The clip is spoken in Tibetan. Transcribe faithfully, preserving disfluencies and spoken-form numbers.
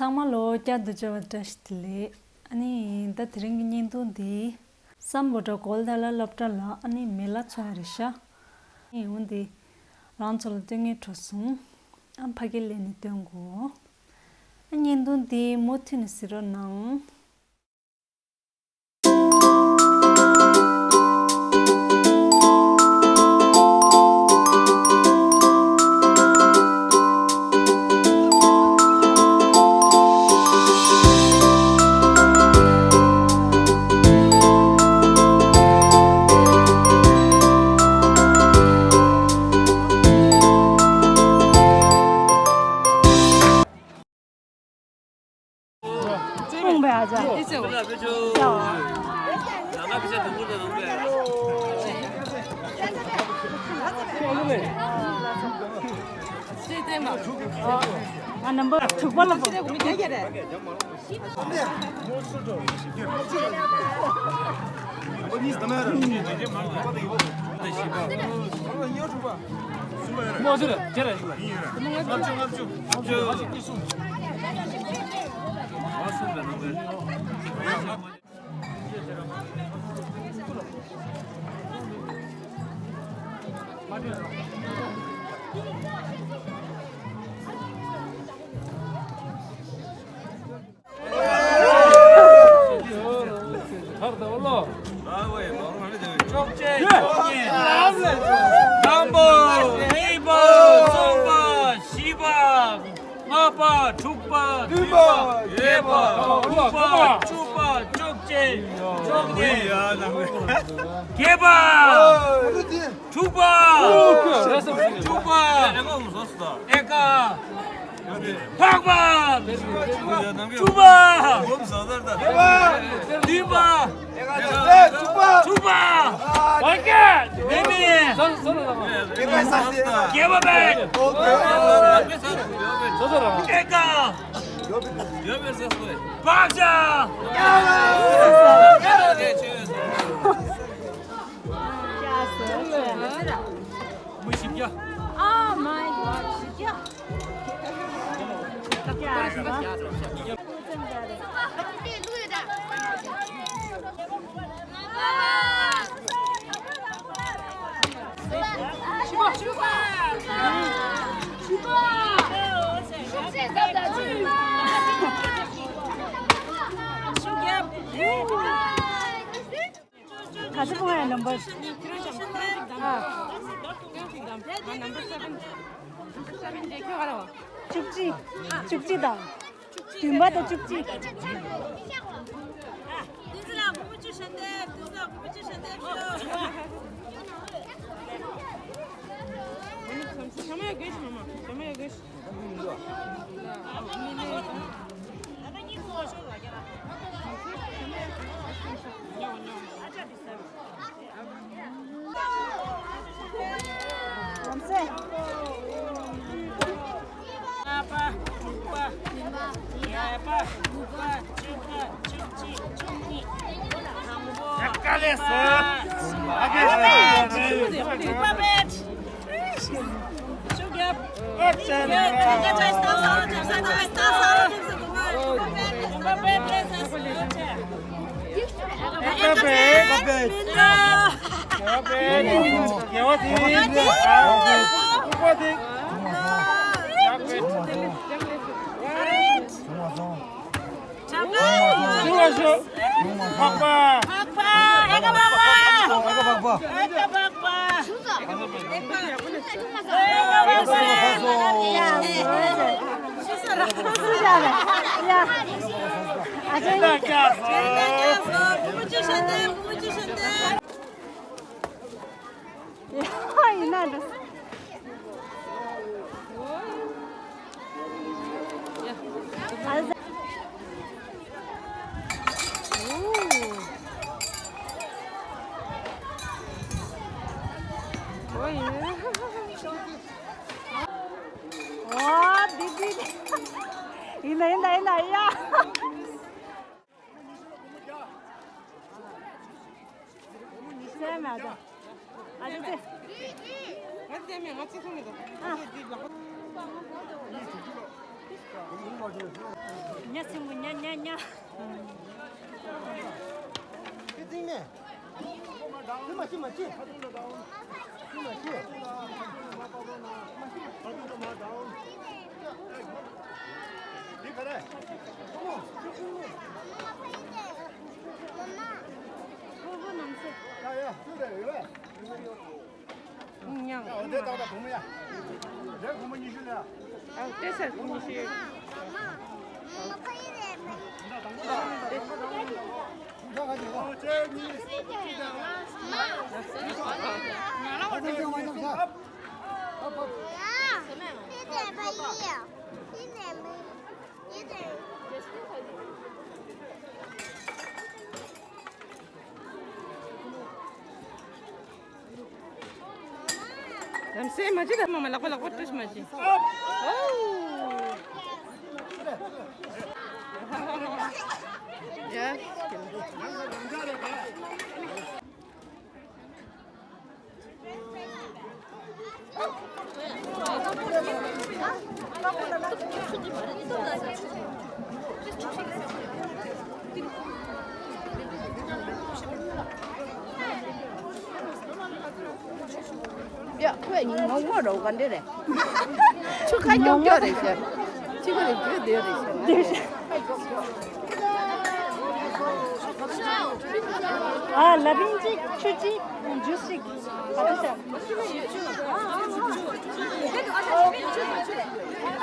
ཚང་མ་ལོ་བསྐྱར་དུ་བཅར་བ་བཀྲ་ཤིས་བདེ་ལེགས། ཨ་ནི་ད་དེ་རིང་གི་བརྙན་ཐུང་འདི་སམ་བྷོ་ཊ་གོ་ལ་ཐ་ལ་སློབ་གྲྭ་ལ་ཨ་ནི་མི་ལ་འཚོ་ཡ་རེད་ཤག་ཨ་ནི་འོ་འདི་རང་ཚོ་ལ་སྟོན་ངེས་འཕྲོ་སོང་། ཨ་ཕ་གི་ལས་ནས་སྟོན་གོ། ཨ་བརྙན་ཐུང་འདི་མུ་མཐུད་ནས་གཟིགས་རོགས་གནང་། ང་ནམ་བར་དྲུག་པ་ལ་པོ། དང་པོ། གཉིས་པ། གསུམ་པ། བཞི་པ། ལྔ་པ། དྲུག་པ། བདུན་པ། བརྒྱད་པ། དགུ་པ། བཅུ་པ། བཅོ་བརྒྱད། བཅོ་ལྔ། བརྒྱད་པ། དྲུག་པ། དྲུག་པ། ཨེ་ཀ། འཕགས་པ། དྲུག་པ། བདུན་པ། དྲུག་པ། དྲུག་པ། མེ་མེ། བརྒྱད་པ་པད། ཨེ་ཀ། བག་ཆགས། མི་བཞི་བརྒྱ། Oh my God, བཞི་བརྒྱ། ག་ཚོད་ཕོན་ཡ་ནམ་བར། ཨ། བཅུ་གཅིག་བཅུ་གཅིག་དང་། བདུན་པ་དང་བཅུ་གཅིག་ལྔ་པ། དྲུག་པ། བརྒྱད་པ། དགུ་པ། བཅུ་པ། བཅུ་གཅིག་བཅུ་གཉིས། དང་པོ། དྲུག་པ་བེད། བཅུ་བརྒྱད། འཕགས་པ། འཕགས་པ། ཨེ་ཀ་འཕགས་པ། ཨེ་ཀ་འཕགས་པ། ཨེ་ཀ་འཕགས་པ། ཡིན་ན་འགྲོ། ཡིན་ན་ཡིན་ན་ཡིན་ན་ཡ། སེམས་མ་དོ། ཨ་ཅེ་ཅེ། ང་སེམས་མེད་ང་ཅི་སོང་མེད་དོ། ཨ། ཨ་ཅེ་ཅེ་ལགས། སེམས་པ་ཉ་ཉ་ཉ། ཁྱེད་རྩིང་མེད། ཁྱེད་མ་ཤི་མ་ཤི། ཁྱེད་མ་ཤི། མ་ཤི། འདི་ག་རེ། ཡ་ཡ་སུ་རེད་ཡོད། ཡང་། ཡ་འོ་དེ་ཏག་ཏག་གོང་མ་ཡ། དེ་གོང་མ་ཉི་ཤུ་ལ། ཨ་དེ་སར་ཉི་ཤུ། ལམ་སེང་མ་བྱེད་ད་མ་མ་ལག་པ་ལག་པ་བཀྲུས་མ་བྱེད། ཨོ། ཡ། ཡ། ཁོས་ངོ་ངོ་རོ་ག་འདྲ་རེད། ཆུ་ཁ་ཀྱོག་ཀྱོག་རེད་ཤག་ཆུ་ཁ་རེད་རྒྱུ་དེ་རེད་ཤག་ཨ། ལ་ཕིང་གཅིག་ཆུ་གཅིག་ཇུས་གཅིག་ཨ་ཏི་ཤག